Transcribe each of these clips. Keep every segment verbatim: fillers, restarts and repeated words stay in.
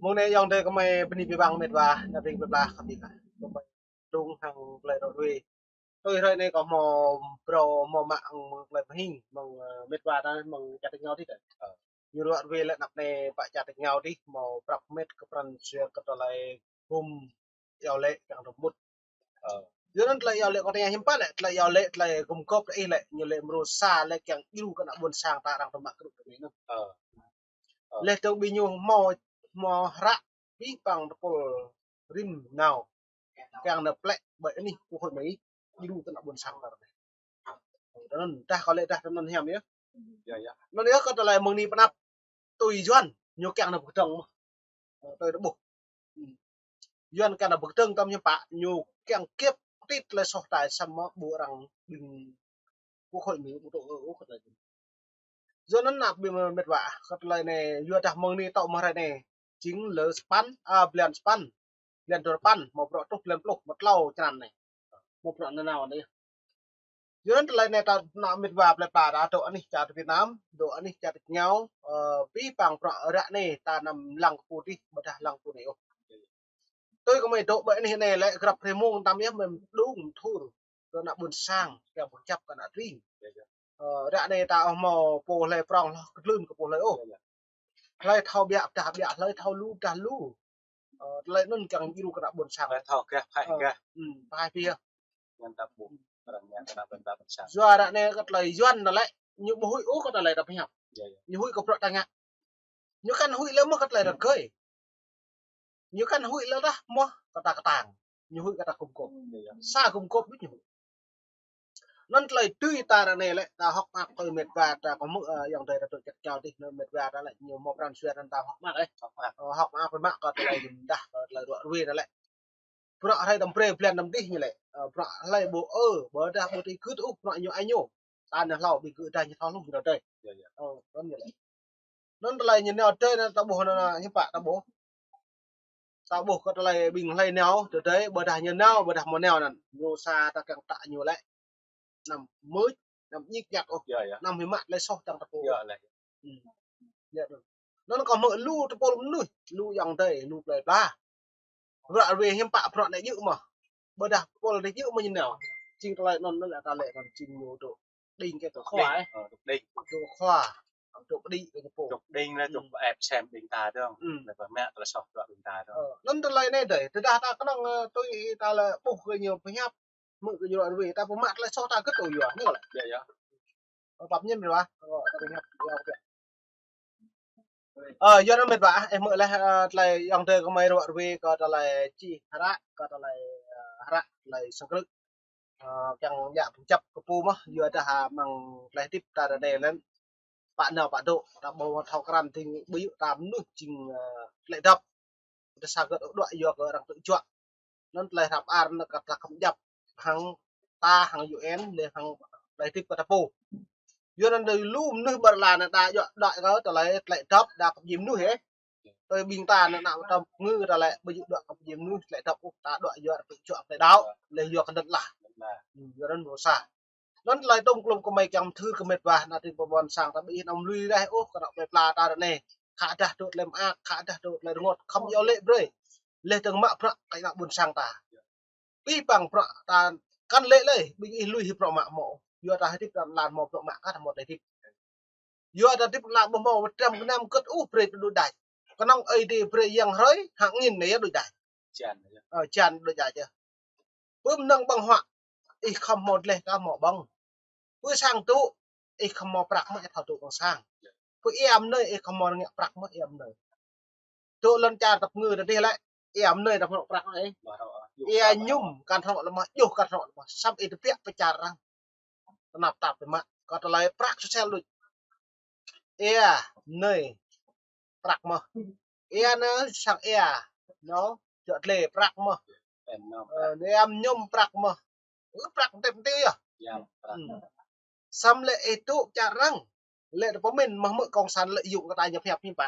Mơ̆ng anai ayŏng adơi kơmơi bơni abih bang mĕt wa, ană ƀing plơi pla khăp hĭ kơ kơmơi dŏ hăng tơlơi ră ruai. Tui hrơi anai kâo hmâo phrâo hmâo mă hăng mơ̆ng tơlơi pơhing mơ̆ng, ơ, mĕt wa ta mơ̆ng čar tač rơngiao adih. Ơ. Ñu ră ruai lĕ anăp anai pơ čar tač rơngiao adih hmâo prăp mĕt kơ pran jua kơ tơlơi gum iâu laĭ kiăng rơmut. Ơ. Yua anŭn tơlơi iâu laĭ kâo tơña hiư̆m pă lĕ, tơlơi iâu laĭ, tơlơi gum gôp tơ ih lĕ, ñu laĭ mrô sa lĕ kiăng djru kơ ană ƀôn sang ta arăng tơma krư̆ kơ anai anŭn. Ơ. Ơ. Laih dơ̆ng ƀing ñu hmâo, hmâo hră abih bang tơpul rĭm nao. Kiăng nao plĕ ƀơi anih quốc hội Mi djru kơ ană ƀôn sang ta. Tui anŭn, dah kâo laĭ dah tui anŭn hiam yơh. Yơh, yơh. Anŭn yơh kơ tơlơi mơ̆ng anai pơ anăp tui Yuan, ñu kiăng nao pơkơdơ̆ng mơ̆n. Ơ, tui ta ƀuh. Yuan kiăng nao pơkơdơ̆ng tơm hiư̆m pă, ñu kiăng kĕp kơtit tơlơi soh ta samơ̆ ƀu arăng ƀing quốc hội Mi ƀu tŭ ư ôh kơ tơlơi. Yua anŭn ană ƀing mĕt wa, kơ tơlơi anai, yua dah mơ̆ng anai tŏ mơ̆ hrơi anai, jing lơ sapăn, a, blan sapăn, blan duapăn, hmâo bruă truh blan pluh, hmâo klâo črăn anai. Hmâo bruă nanao anai. Yua anŭn tơlơi anai ta ană mĕt wa plơi pla ta dŏ anih čar Việt Nam, dŏ anih čar tač rơngiao, ơ, abih bang bruă ră anai ta anăm lăng kơ pô adih, ƀôdah lăng kơ pô anai ôh. Tui kơmơi dŏ ƀơi anih anai lĕ grăp hrơi mông tơm yơh mơi mơdung mơthur kơ ană ƀôn sang, kiăng pơčăp kơ ană tring. Ơ, ră anai ta ƀu hmâo pô hlơi prŏng hloh kơtlưn kơ pô hlơi ôh. Hlơi thâo ƀiă pơdah ƀiă, hlơi thâo lu pơdah lu. Ơ, tơlơi anŭn kiăng djru kơ ană ƀôn sang. Hlơi thâo gah, pơhaih gah. Ơ, hm, pơhaih pioh. Ngăn ta ƀuh, arăng ngăn ta ƀôn ta ƀôn sang. Yua ră anai kơ tơlơi Yuan anŭn lĕ, ñu ƀu huĭ ôh kơ tơlơi ta pơhiăp. Yơh, yơh. Ñu huĭ kơ bruă ta ngă. Ñu kăn huĭ lĕ mơ̆ kơ tơlơi rơgơi. Ñu kăn huĭ lĕ dah mơ̆ kơ ta kơtang. Ñu huĭ kơ ta gum gôp. Yơh, yơh. Sa gum gôp ƀu ñu huĭ. Anŭn tơlơi tui ta ră anai lĕ, ta hơ̆k mơak kơ mĕt wa ta kơ mơ̆, ơ, ayŏng adơi ta dŏ čar tač rơngiao adih, anŭn mĕt wa ta lĕ ñu hmâo pran jua anŭn ta hơ̆k mơak, ơ. Hơ̆k mơak. Ơ, hơ̆k mơak, hơ̆k mơak kơ tơlơi jum dah, kơ tơlơi ră ruai ta lĕ. Bruă hrơi tơm brơi blan tơm adih ñu lĕ. Ơ, bruă hlơi ƀu ư, ƀôdah ƀu tui gưt ôh, bruă ñu ai ñu. Ta anai hlâo, ƀing gơ̆ dah ñu thâo hluh ñu rơdêh. Yơh, yơh. Ơ, anŭn ñu lĕ. Anŭn tơlơi ñu nao tơi anŭn ta ƀuh anŭn, anŭn hiư̆m pă ta ƀuh. Ta ƀuh kơ tơlơi ƀing hlơi nao tơi, ƀôdah ñu nao, ƀôdah hmâo nao anŭn. Mrô sa ta kiăng ta ñu lĕ. Anăm mưč, anăm ñik ñak ôh. Yơh, yơh. Anăm hĭ mă tơlơi soh tơng ta pô. Yơh, lĕ. Hm. Yơh, anŭn. Anŭn kâo hmư̆ lu tơpul mơnuih, lu ayŏng adơi, lu plơi pla. Bruă ruai hiư̆m pă bruă anai djơ̆ mơ̆. Ƀôdah pôl anai djơ̆ mơ̆ ñu nao. Jing tơlơi anŭn anŭn lĕ ta lĕ anŭn jing ñu dŏ đing kơ dŏ khua, đing, ơ, dŏ đing. Dŏ khua. Dŏ pơđĭ kơ ñu pô. Dŏ đing lĕ, dŏ ep sem ƀing ta dơ̆ng. Hm. Lĕ pơmă tơlơi soh bruă ƀing ta dơ̆ng. Ơ, anŭn tơlơi anai dơi. Tơdah ta kơnơ̆ng, ơ, tui ta lĕ ƀuh kơ ñu pơhiăp. Hmư̆ kơ ñu ră ruai, ta pơmă tơlơi soh ta gơ̆t ôh yua, anŭn lĕ. Yơh, yơh. Ơ, pap ñen ră ruai, ơ, pơhiăp, yơh, pơhiăp. Ơ, yua anŭn mĕt wa, ơ, hmư̆ laih, ơ, tơlơi ayŏng adơi kơmơi ră ruai kơ tơlơi čih hră, kơ tơlơi, ơ, hră, tơlơi sang krư̆. Ơ, kiăng djă pơčăp kơ pô mơ̆, yua dah, ơ, mơ̆ng tơlơi hơdip ta ră anai lĕ. Pă nao pă dŏ, ta ƀu thâo krăn tơ̆ng ƀu yua ta mơnuih jing, ơ, tơlơi dăp. Ƀôdah sa gơ̆t ôh đuaĭ yua kơ arăng tŭ juă. Anŭn tơlơi hră ar anŭn kơ ta khŏm djăp hăng ta hăng U N lĕ hăng tơlơi hơdip kơ ta pô. Yua anŭn tơlơi lu mơnuih ƀơi lŏn anai đa juă đuaĭ kơ tơlơi, tơlơi dăp đa khŏm jing mơnuih, ơ. Tơlơi ƀing ta anŭn ană ta ngư ta lĕ ƀu djơ̆ đuaĭ khŏm jing mơnuih tơlơi dăp ôh, ta đuaĭ yua tŭ juă tơlơi đaŏ, lĕ yua kơnơ̆ng lah. Yua anŭn mrô sa. Anŭn tơlơi tơm klum kơmơi kiăng mơthưr kơ mĕt wa, ană tring pơ ƀôn sang ta ƀu ih anăm lui raih ôh kơ ană plơi pla ta ră anai. Khă dah dŏ tơlơi mơak, khă dah dŏ tơlơi rơngot, khŏm iâu laĭ brơi. Laih dơ̆ng mă bruă kơ ană ƀôn sang ta. Abih bang bruă ta kăn laĭ lơi, ƀing ih lui hĭ bruă mă hmâo. Yua ta hơdip ta lăn hmâo bruă mă kah hmâo tơlơi hơdip. Yua ta hơdip lăn ƀu hmâo trăm gơnam gơ̆t ôh brơi ta đôč đač. Kơnơ̆ng Ơi Adai brơi yang hrơi, hăng angin anai yơh đôč đač. Jan, yơh. Ơ, jan đôč đač yơh. Pơ mơnơ̆ng ƀơ̆ng huă, ih khŏm hmâo dleh ta hmâo ƀơ̆ng. Pơ sang dŏ, ih khŏm hmâo prăk mơ̆, ih thâo dŏ ƀơ̆ng sang. Pơ ia mơnơi, ih khŏm hmâo ngă prăk mơ̆, ia mơnơi. Dŏ lŏn čar tơpă ngư ta dih lĕ, ia mơnơi ta hmâo prăk mơ̆, ih. Ia mơñum, kăn hrŏ lŏ mơ̆, djŏ kăn hrŏ lŏ mơ̆. Samơ̆ ih tơbiă pơ čar arăng. Tơnap tap tơmă, kơ tơlơi prăk sosel đôč. Ia mơnơi prăk mơ̆. Ia anai sang ia, ñu, djŏ dleh prăk mơ̆. Ơ, ia mơñum prăk mơ̆. Ơ, prăk tep tui yơh. Hm. Samơ̆ lĕ ih dŏ čar arăng. Lĕ ta pơmĭn mơ̆ hmư̆ cộng sản lợi dụng kơ ta ñu pơhiăp hiư̆m pă.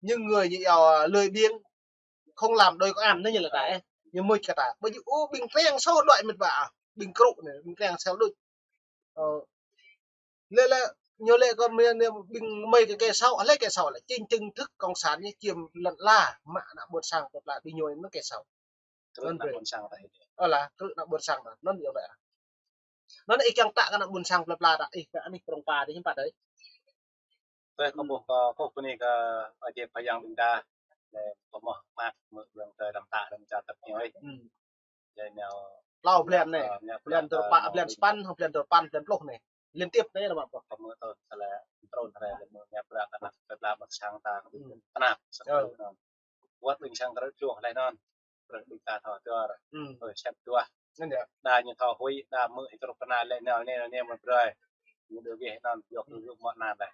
Những người ñu iâu, ơ, lười biếng, không làm đòi có ăn, anŭn ñu lĕ ta, ơ. Ñu mưč kơ ta. Ƀu djơ̆ ôh ƀing triăng soh đuaĭ mĕt wa. Ƀing krŭ anai, ƀing triăng soh đôč. Ơ. Lĕ lĕ, Ñu lĕ kơ mơi, ƀing mơi kơ kẻ xấu, lĕ kẻ xấu lĕ. Chính chính thức cộng sản ñu čiêm lŏn ala, mă ană ƀôn sang plơi pla ƀing ñu anŭn kẻ xấu. Krư̆ ană ƀôn sang ta hĭ. Ơ lah, krư̆ ană ƀôn sang ta. Anŭn yơh lĕ. Anŭn ih kiăng tă kơ ană ƀôn sang plơi pla ta, ih kơ anih prong pa dih hiư̆m pă dơi. Tơl kơ ƀuh kơ, kơ bơni kơ Ơi Adai pơyang ƀing ta. Lĕ pơmơ̆ mă mơ̆ ƀing ta đăm tă đăm čar tăp ñu ih. Lĕ ñu hlâo blan anai. Blan dua pă, blan sapăn, blan dua păn, blan pluh anai. Liên tiếp anai lăm ƀuh. Kơ mơ̆ tơl, tơlơi trŭn hrơi lĕ mơ̆ ñu prăk ană plơi pla ƀôn sang ta. Tơnap, sa kơ anŭn. Wơ̆t ƀing sang krư̆ čuh lĕ anŭn. Brơi ƀing ta thâo dơr. Ơi, sem tuah. Anŭn yơh. Đa ñu thâo huĭ, đa mơ̆ hĭ kơ rup kơna lĕ nao anai, nao anai mơ̆ brơi. Ñu đơ weh anŭn, yua kơ gơ̆ mơ̆ anŭn lĕ.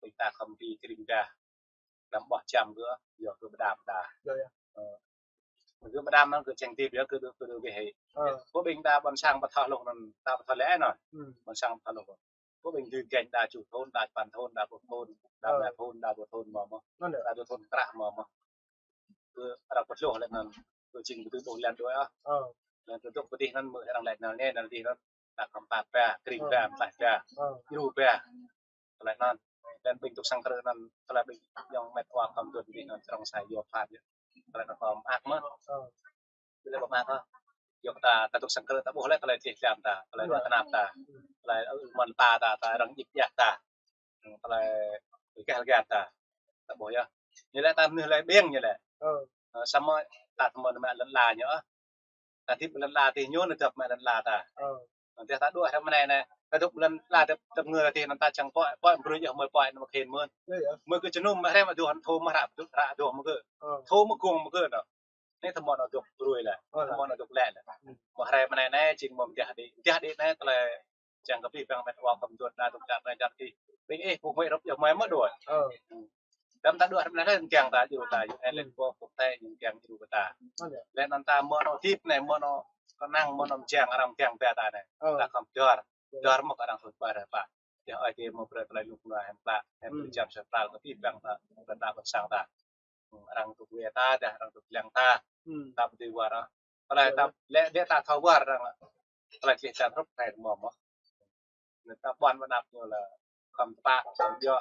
Ƀing ta khŏm či kring đa. Đăm ƀuh čăm gơ̆, yua kơ pơđam đa. Yơh, yơh. Ơ. Gơ̆ pơđam anŭn gơ̆ čang tip yơh gơ̆ đơ, gơ̆ đơ weh hĭ. Ơ. Kơ ƀing ta ƀôn sang ƀu thâo hluh anŭn, ta ƀu thâo lĕ anŭn. Ƀôn sang ƀu thâo hluh. Kơ ƀing dưi gĕñ đa ču thŭn, đa sapăn thŭn, đa pluh thŭn, đa rơma thŭn, đa dua thŭn mơ̆ mơ̆. Anŭn yơh. Đa dua thŭn krăh mơ̆ mơ̆. Kơ arăng pơtluh lĕ anŭn, kơ jing pơtŭ ƀuh lĕ đuaĭ ah. Ơ. Lĕ kơ dŏ pơdih anŭn mơ̆ arăng lĕ anŭn, anŭn dih anŭn. Đa khŏm pap ba, kring ba, mơtlaih ba. Ơ. Djru ba. Tơlơi anŭn. Lĕ ƀing tŭk sang krư̆ anŭn, tơlơi ƀing ayŏng met wa khŏm dŏ pơdih anŭn, arăng sa yua phat yơh. Tơlơi anŭn khŏm mơak mơ̆n. Ơ. Ƀu lĕ ƀu mơak ôh. Yua kơ ta, ta tŭk sang krư̆ ta ƀuh lĕ tơlơi dleh dlan ta, tơlơi rơngiă tơnap ta, tơlơi ơ mơ̆n ta ta, ta arăng djik djah ta. Tơlơi rơgah rơgah ta. Ta ƀuh yơh. Ñu lĕ ta mơnuih lĕ ƀing ñu lĕ. Ơ. Ơ, samơ̆ ta tơmơ̆ mă lŏn ala ñu ôh. Ta hơdip lŏn ala tih ñu nao dŏ mă lŏn ala ta. Ơ. Tơdah ta đuaĭ hrơi anai anai, ta dŏ lŏn ala ta, ta ngă tih anŭn ta čang pơ̆i, pơ̆i brơi yơh mơi pơ̆i anŭn mơ̆ khĭn mơ̆n. Yơh, yơh. Mơi kơ jơnum mă hrơi mă dŏ hăn thâo mă hră, hră dŏ mơ̆ kơ. Ơ. Thâo mơ̆ gơ̆ng mơ̆ kơ anŭn. Anai tơmơ̆ anŭn dŏ brơi lĕ. Ơ. Tơmơ̆ anŭn dŏ lĕ lĕ. Ơ. Mă hrơi anai anai, jing mơ̆ mơdah đĭ. Mơdah đĭ anai tơlơi čang kơ pih păng met wa khŏm dŏ đa dŏ čar anai čar tih. Ƀing ih, ƀu huĭ rup yơh mơi mơ̆ đuaĭ. Ơ. Đăm ta đuaĭ hrơi anai anai kiăng ta djru ta, yua lĕ kơ pơtê ñu kiăng djru kơ ta. Ơ, yơh. Lĕ anŭn ta mơ̆ anŭn hơdip anai, mơ̆ anŭn kơnang, mơ̆ anŭn mơčang arăng kiăng ba ta anai. Ơ. Ta khŏm dơr. Dơr mơ̆ kơ arăng sut ba rai pă. Yua Ơi Adai mơ̆ brơi tơlơi luk nua hăng pla, hăng brơi jam sa pral kơ pih păng ta, kơ ta ƀôn sang ta. Arăng tŭ wai ta, dah arăng tŭ lăng ta. Ta ƀu dưi wơr ah. Tơlơi ta lĕ dêh ta thâo wơr arăng. Tơlơi dleh dlan rup anai mơ̆ mơ̆. Anŭn ta ƀuăn pơanăp ñu lĕ khŏm tơpă, khŏm djơ̆.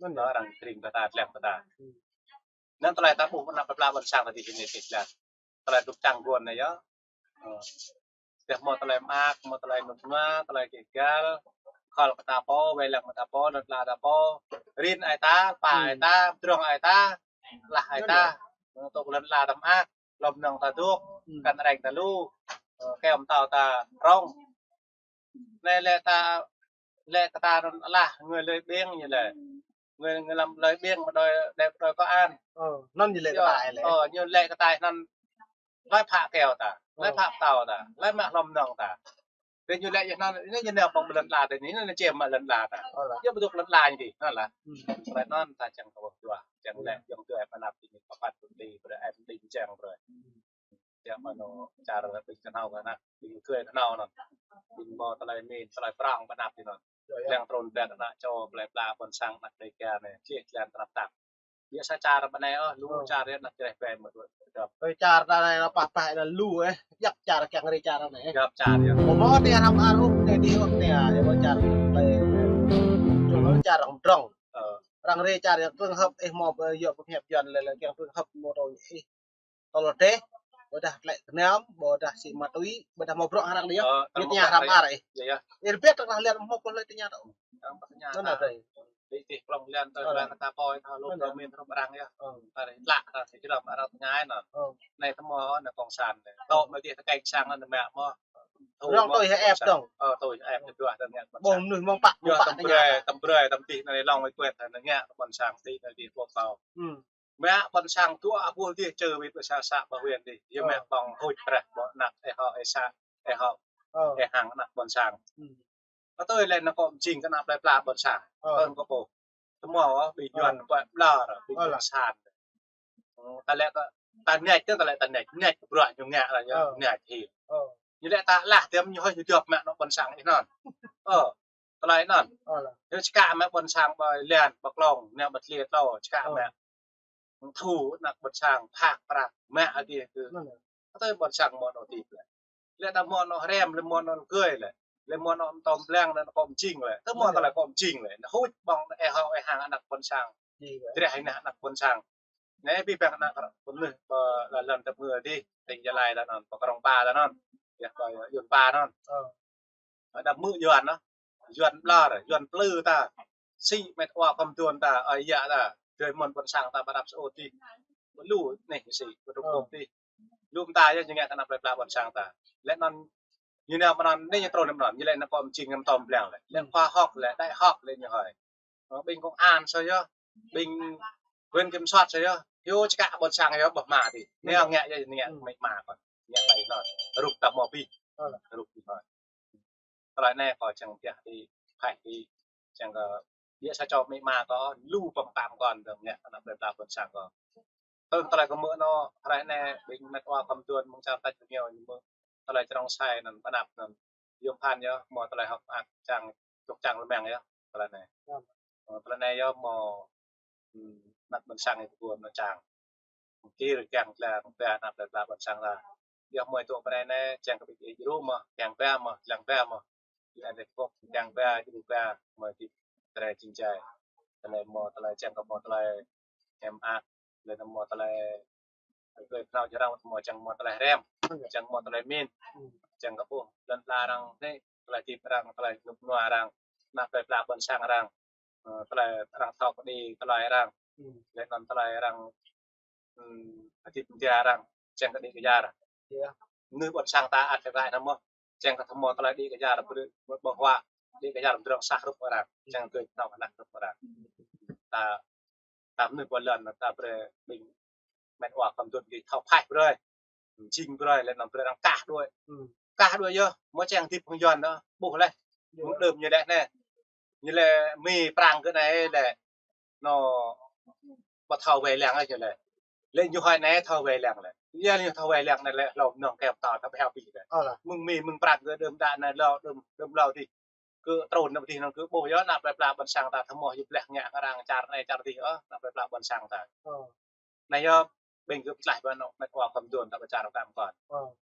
Anŭn arăng kring kơ ta, lăng kơ ta. Anŭn tơlơi ta ƀuh pơanăp pơpla ƀôn sang ta dih anai dleh dlan. Tơlơi dŏ čang guôn anai yơh. Ơ. Tơdah mơ̆ tơlơi mơak, mơ̆ tơlơi nŭk nua, tơlơi gêh gal. Khŏl kơ ta pô, wai lăng kơ ta pô, lŏn ala ta pô. Rin ai ta, pa ai ta, pơdrŏng ai ta, lah ai ta. Tŏ lŏn ala ta mơak, lŏm nŏng ta dŏ, kăn reng ta lu. Ơ, kơyom tâo ta rong. Anai lĕ ta, lĕ kơ ta anŭn lah, người lơi ƀing ñu lĕ. Người, người lăm lơi ƀing mă đơi, đơi, đơi kơ an. Ơ, anŭn ñu lĕ kơ ta lĕ. Ơ, ñu lĕ kơ ta anŭn lơi phă keo ta, lơi phă pơtâo ta, lơi mă lŏm nŏng ta. Tơ ñu lĕ yơh anŭn, anai ñu nao pơ̆ng lŏn ala ta anai, anai ñu čiêm mă lŏn ala ta. Ơ lah. Yua ƀu dŏ lŏn ala ñu dih, anŭn lah. Tơlơi anŭn ta čang kơ ƀuh dua, čang lĕ, yua dua pơanăp tơ ñu pơpăt tơ ñu, brơi ai tơ ñu čang brơi. Yua mơ̆ anŭn čar ƀing kơnao kơ ană, ƀing kơi kơnao anŭn. Ƀing mơ̆ tơlơi min, tơlơi prong pơanăp tơ anŭn. Lăng trŭn ƀĕ ană čô plơi pla ƀôn sang ană Dêga anai, dleh dlan tơnap tap. Biă sa čar ƀơi anai ôh, lu čar yơh ană čreh ƀai mơ̆ dŏ. Ơi čar ta anai anŭn pah pah anŭn lu eh, djŏp čar kiăng rai čar anai eh. Djŏp čar yơh. Mơ̆ mơ̆ tơ hrăm ar ôh, tơ dih ôh tơ, yua mơ̆ čar plơi, čar arăng pơdrŏng. Ơ. Arăng rai čar yơh, trường hợp eh mơ̆ yua pơhiăp Yuan lĕ lĕ kiăng trường hợp mơ̆ tơ eh. Tơl rơdêh, ƀôdah tlĕ kơnam, ƀôdah sĭ ma túy, ƀôdah mơ̆ bruă arăng dih yơh. Ơ, ñu tơña hrăm ar ih. Yơh, yơh. Ih rơbet tơdah lian mơ̆ pơlơi tơña tơ. Arăng pơtơña ta. Anŭn dih. Dih, dih, klŏng lian tơ, ơ, lian kơ ta pô, tơ lu, ơ, tơ min, tơ arăng yơh. Ơ. Ta dih tlă, ta dih jơlăm, arăng tơña anŭn. Ơ. Anai tơmơ̆, anai cộng sản anai. Tŏ mơ̆ dih tơkeng sang anai mă mơ̆. Rong tui hơep dong. Ơ, tui hơep dong, tui hơep dong. Ƀuh mơnuih mơ̆ng pă, mơ̆ng pă tơña. Tơm brơi, tơm brơi, tơm tih anai ngă, ƀôn sang tih anai dih ƀuh kâo. Mă ƀôn sang dua ƀuh dih čơ wĭt ƀơi sa sa ƀơi huyện dih. Yua mă ƀơ̆ng huč prah ƀơi anăp ih hŏ ih sa ih hŏ ih hăng anăp ƀôn sang. Kơ tui lĕ anŭn kơ jing kơ anăp plơi pla ƀôn sang. Tơl kơ ƀuh. Tơmơ̆ ƀing Yuan pơ̆ ƀlŏr ƀing ƀôn sang. Ta lĕ kơ ta nač tơ ta lĕ ta nač, nač bruă ñu ngă lah ñu nač hĭ. Ñu lĕ ta lah tơm ñu hơi ñu djŏp mă anăp ƀôn sang ih anŭn. Ơ. Tơlơi anŭn. Ơ lah. Yua čơkă mă ƀôn sang ƀơi lian, ƀơi klông, nao ƀơi tlia tlô, čơkă mă. Thu anăp ƀôn sang, phak prăk, mă adih kơ. Kơ tui ƀôn sang mơ̆ anŭn dih lĕ. Lĕ ta mơ̆ anŭn hrăm, lĕ mơ̆ anŭn gơi lĕ. Lĕ mơ̆ anŏ tơm blang anŭn kơ mơjing lĕ. Tơ mơ̆ tơlơi kơ mơjing lĕ. Anŭn huĭ ƀơ̆ng ê hŏ ê hăng anăk ƀôn sang. Dreh anai anăk ƀôn sang. Anai ƀing anăk ƀôn sang. Anai ƀing anăk ƀôn sang. Anai ƀing anăk ƀôn sang. Anai ƀing lŏn tơmư̆ dih. Tơ̆ng Gia Lai ta anŭn. Pơkrŏng ba ta anŭn. Yah, pơ Yuan ba anŭn. Đăm mư̆ Yuan anŭn. Yuan ƀlŏr, Yuan plư ta. Sĭ met wa khŏm tuan ta, ơi yă ta. Drơi mơ̆n ƀôn sang ta ƀơđăp sơô dih. Lu anai sĭ, ƀơđŭp ƀơđŭp dih. Lu mơta yơh ñu ngă kơ anăp plơi pla ƀôn sang ta. Lĕ anŭn, ñu nao mơ̆n anŭn, anai ñu trŭn mơ̆n anŭn, ñu lĕ anŭn kơ mơjing anŭn tơm blang lĕ. Lĕ khoa học lĕ, đại học lĕ ñu hơi. Ơ, ƀing công an sô yơh, ƀing quyền kiểm soát sô yơh, yua čơkă ƀôn sang yơh ƀơh mă dih. Anai ngă yơh, ngă mĭ ma kơ. Ngă lăi anŭn, rup ta mơ̆ ƀing. Rup ƀing hơi. Tơlơi anai kơ čang pioh dih, pioh dih, čang kơ biă sa čô mĭ ma kơ lu pơm pam kơ dơ̆ng ngă kơ anăp plơi pla ƀôn sang kơ. Tơl tơlơi kơ mơ̆ anŭn, hrơi anai ƀing met wa khŏm tuan mơ̆ng čar tač rơngiao ñu mơ̆ tơlơi čơrŏng sai anŭn ƀơđăp anŭn. Yôm phăn yơh, mơ̆ tơlơi hơ̆k mơak čang, čŏk čang rơmang yơh, tơlơi anai. Ơ, tơlơi anai yơh mơ̆, ưm, anăk ƀôn sang yơh pơguôm anŭn čang. Kir kiăng tơlơi pơpă anăp plơi pla ƀôn sang ta. Yơh mơ̆ tŭ pơrai anai, čang kơ ƀing ih djru mơ̆, kiăng pơpă mơ̆, lăng pơpă mơ̆. Ih anai kơ kiăng pơpă, djru pơpă, mơ̆ dih tơlơi jing jai. Tơlơi mơ̆ tơlơi čang kơ mơ̆ tơlơi êm ăk. Lĕ anŭn mơ̆ tơlơi, tơlơi pơnao jơrang mơ̆ čang mơ̆ tơlơi rem. Čang mơ̆ tơlơi min. Čang kơ ƀuh lŏn la arăng anai, tơlơi hơdip arăng, tơlơi rơnŭk rơnua arăng, anăp plơi pla ƀôn sang arăng. Ơ, tơlơi arăng thâo kơđi tơlơi arăng. Lĕ anŭn tơlơi arăng, ưm, hơdip mơ̆ng dia arăng, čang kơ đĭ kơ yar. Mơnuih ƀôn sang ta ăt tơlơi anŭn mơ̆. Čang kơ tơmơ̆ tơlơi đĭ kơ yar, ƀơ̆ng huă, đĭ kơ yar pơdrŏng sah rup arăng. Čang kơ tơlơi anăk rup arăng. Ta, ta mơnuih ƀôn lan, ta brơi ƀing met wa khŏm tuan dih thâo pioh brơi. Jing brơi lĕ anŭn brơi arăng kah đuaĭ. Kah đuaĭ yơh, mơ̆ čang hơdip hăng Yuan anŭn, ƀuh leh. Mơ̆ng đưm ñu lĕ anai. Ñu lĕ mĭ prang kơ anai lĕ. Anŭn ƀu thâo wai lăng ôh ñu lĕ. Lĕ ñu hơi anai thâo wai lăng lĕ. Yua ñu thâo wai lăng anai lĕ hlâo mơnơ̆ng kơ pơtao ta ƀu hơ̆k ƀing lĕ. Ơ, mơ̆ng mĭ, mơ̆ng prang kơ đưm đă anai hlâo, đưm, đưm hlâo dih. Kơ trŭn anŭn dih anŭn kơ ƀuh yơh anăp plơi pla ƀôn sang ta tơmơ̆ yơh bleh ngă kơ arăng čar anai čar dih ôh, anăp plơi pla ƀôn sang ta. Anai yơh ƀing gơ̆ pơtlaih ƀơi anŏ met wa khŏm tuan ta pơčar tam kon.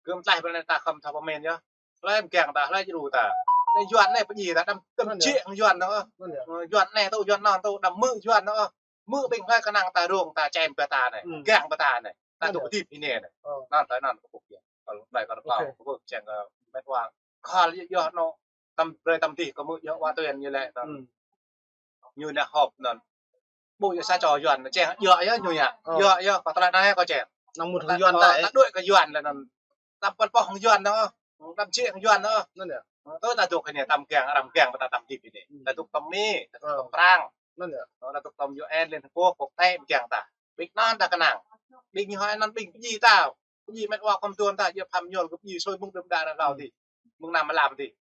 Gơ̆ pơtlaih ƀơi anai ta khŏm thâo pơmĭn yơh. Hlơi mơgang ta, hlơi djru ta. Anai Yuan anai pơdjai ta đăm, đăm jĕ hăng Yuan anŭn ôh. Yuan anai tŭ, Yuan anŭn tŭ, đăm mư̆ Yuan anŭn ôh. Mư̆ ƀing hlơi kơnang ta rông ta čem ƀơi ta anai. Mơgang ƀơi ta anai. Ta dŏ hơdip anai. Anŭn ta anŭn kơ ƀuh yơh. Kơ ƀai kơ rơkâo, kơ ƀuh čang kơ met wa. Khăl yơh yơh anŭn. Tăm brơi tăm dih kơ mư̆ yơh wa tuan ñu lĕ anŭn. Ñu nao họp anŭn. Ƀu yơh sa čô Yuan, čang yơh yơh ñu yơh. Yơh yơh, kơ tơlơi anai kơ čang. Năng mŭt hăng Yuan ta, ta đuaĭ kơ Yuan lĕ anŭn. Đăm pơl pŏh hăng Yuan anŭn. Đăm jĕ hăng Yuan anŭn. Tui ta dŏ kơ anai tăm kiăng, arăng kiăng ƀơi ta tăm hơdip anai. Ta dŏ tăm Mi, ta dŏ tăm prang. Ta dŏ tăm U N, Liên Hợp Quốc, quốc tế kiăng ta. Ƀing anŭn ta kơnang. Ƀing ñu hơi anŭn ƀing pơdjai ta. Pơdjai met wa khŏm tuan ta, yơh pham nhol kơ pơdjai sui mơ̆ng đưm đă hlâo dih. Mơ̆ng năm mlam dih.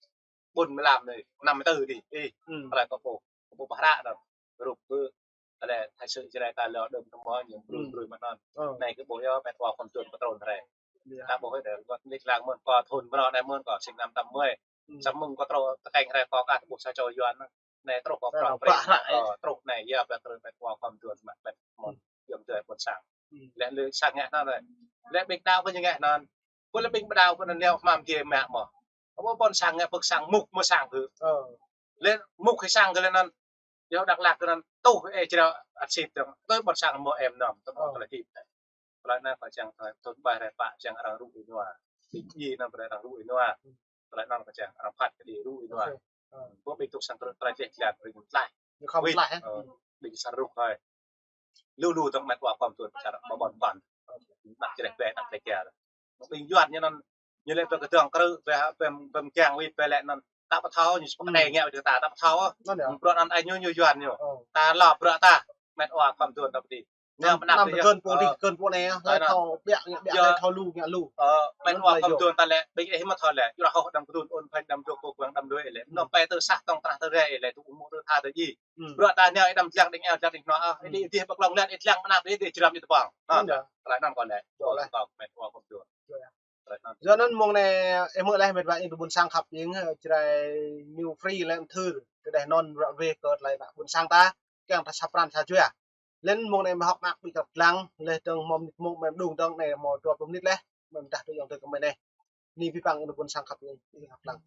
Ƀun mlam dih, năm tư dih. Ih, tơlơi kơ ƀuh, kơ ƀuh ƀah ră anŭn. Rup ƀơ, tơlơi thời sự Jrai ta lơ đưm tơmơ̆ ñu brui brui mơ̆n anŭn. Anai kơ ƀuh yơh met wa khŏm tuan pơtrŭn hrơi. Ta ƀuh yơh đe, wơ̆t nik lăng mơ̆n kơ thun mrâo anai mơ̆n kơ sinh năm tám mươi. Samơ̆ kơ truh tơkeng hrơi kơ kah ƀuh sa čô Yuan. Anai truh kơ prong preng. Truh anai yơh ƀing truh met wa khŏm tuan mă met mơ̆n. Yơh tơlơi ƀôn sang. Lĕ lĕ sang ngă anŭn lĕ. Lĕ ƀing đaŏ kơ ñu ngă anŭn. Kơ lĕ ƀing ƀu đaŏ kơ anŭn nao mă mơ̆ng dih mă mơ̆. Kơ ƀuh ƀôn sang ngă pơ̆k sang mŭk mơ̆ sang kơ. Lĕ mŭk kơ sang kơ lĕ anŭn. Yơh Dak Lak kơ anŭn tuh ê jrao ăt sĭt dơ̆ng. Tui ƀôn sang mơ̆ êm nơm, tơmơ̆ tơlơi hơdip. Tơlơi anŭn kơ čang tơlơi thun ƀai hrơi pă čang arăng rŭ ih nua. Ih anŭn brơi arăng rŭ ih nua. Tơlơi anŭn kơ čang arăng phat kơđi rŭ ih nua. Ƀuh ƀing tŭk sang tơlơi tơlơi jeh jlan ƀing tlaih. Ƀing sang rŭ hơi. Lu lu tơ̆ng met wa khŏm tuan pơčar ƀơ̆ng ƀơ̆ng. Anăp Jrai ƀĕ anăp Jrai kia. Ƀing Yuan ñu anŭn, ñu lĕ ƀơi kơdơ̆ng krư̆, ƀơi, ƀơi, ƀơi mơgang wĭt ƀơi lĕ anŭn. Ta ƀu thâo, ñu sơ̆ pơkă ngă ƀơi ta, ta ƀu thâo. Bruă anŭn ai ñu, ñu Yuan ñu. Ta lŏ bruă ta, met wa khŏm tuan ta pơdih. Ñu mơnăp anŭn kơn pô dih, kơn pô anai, hlơi thâo ƀiă ngă ƀiă, hlơi thâo lu ngă lu. Met wa khŏm tuan ta lĕ, ƀing ih mă thâo lĕ, yua hŏ đăm kơdun ôn phanh đăm dŏ kơ kuang đăm dŏ ih lĕ. Anŭn pĕ tơ sah tŏng trah tơ rai ih lĕ, tŭ mŭ tơ tha tơ ji. Bruă ta nao ih đăm dlăng đing eo dlăng đing hnoh ôh. Ih đĭ dih pơklŏng lĕ ih dlăng mơnăp ih dih jrăm ih tơpŏng. Anŭn. Tơlơi anŭn kơ lĕ. Tơlơi anŭn kơ met wa khŏm tuan. Tơlơi anŭn. Yua anŭn mơ̆ng anai ih hmư̆ laih met wa ih ƀôn sang khăp ƀing, Jrai New Free lĕ thâo. Tơdah anŭn ruă ruê kơ tơlơi anăp ƀôn sang ta. Kiăng ta sa pran sa jua. Lĕ mơ̆ng anai mơ̆ hŏk mơak ƀing ta lăng, lĕ dơ̆ng mơ̆ mơnit mơ̆ mơ̆ đung dơ̆ng anai mơ̆ dua pluh mơnit laih, mơ̆ dah tui yơ̆ng tui kơ mơ̆ anai. Anai ƀing ƀing ih ƀôn sang khăp ƀing ih hŏk lăng.